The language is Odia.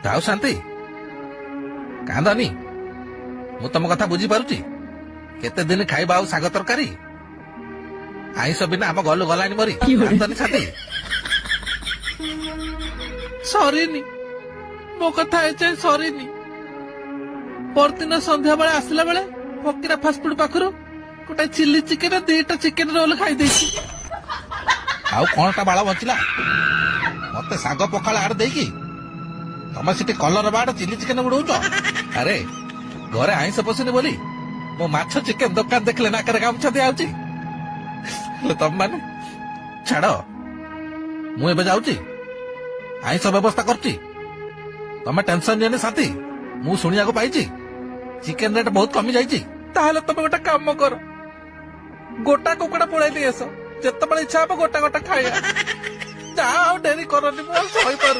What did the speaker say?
ଯାଉ ଶାନ୍ତି, କାନ୍ଦନି। ମୁଁ ତମ କଥା ବୁଝିପାରୁଛି। କେତେ ଦିନ ଖାଇବା ଆଉ ଶାଗ ତରକାରୀ? ଆଇଁଷ ବିନା ଆମ ଗଲୁ ଗଲାଣି ମରି। କାନ୍ଦନି ଶାନ୍ତି। ସରିନି ମୋ କଥା, ଏଯାଏଁ ସରିନି। ପରଦିନ ସନ୍ଧ୍ୟା ବେଳେ ଆସିଲା ବେଳେ ଫକିରା ଫାଷ୍ଟଫୁଡ ପାଖରୁ ଗୋଟେ ଚିଲି ଚିକେନ, 2ଟା ଚିକେନ ରୋଲ ଖାଇଦେଇଛି। ଆଉ କଣଟା ବାଳ ବଞ୍ଚିଲା? ମତେ ଶାଗ ପଖାଳ ଆଡେ ଦେଇକି ତମେ ସେଠି କଲର ବାଡ ଚିଲି ଚିକେନ ଉଡଉଛ। ଆରେ, ଘରେ ଆଇଁଷ ପଶୁନି ବୋଲି ମୋ ମାଛ ଚିକେନ ଦୋକାନ ଦେଖିଲେ ନାକରେ ଗାମୁଛା ଦିଆହଉଛି। ହେଲେ ତମ ମାନେ ଛାଡ, ମୁଁ ଏବେ ଯାଉଛି, ଆଇଁଷ ବ୍ୟବସ୍ଥା କରୁଛି। ତମେ ଟେନସନ ନିଅନି ଶାନ୍ତି। ମୁଁ ଶୁଣିବାକୁ ପାଇଛି ଚିକେନ ରେଟ୍ ବହୁତ କମି ଯାଇଛି। ତାହେଲେ ତମେ ଗୋଟେ କାମ କର, ଗୋଟା କୁକୁଡ଼ା ପୁଳାଇ ନେଇ ଆସ। ଯେତେବେଳେ ଇଚ୍ଛା ହବ ଗୋଟା ଗୋଟା ଖାଇବା। ଯା, ଆଉ ଡେରି କରନି, ମୁଁ ଆଉ ସହିପାରୁନି।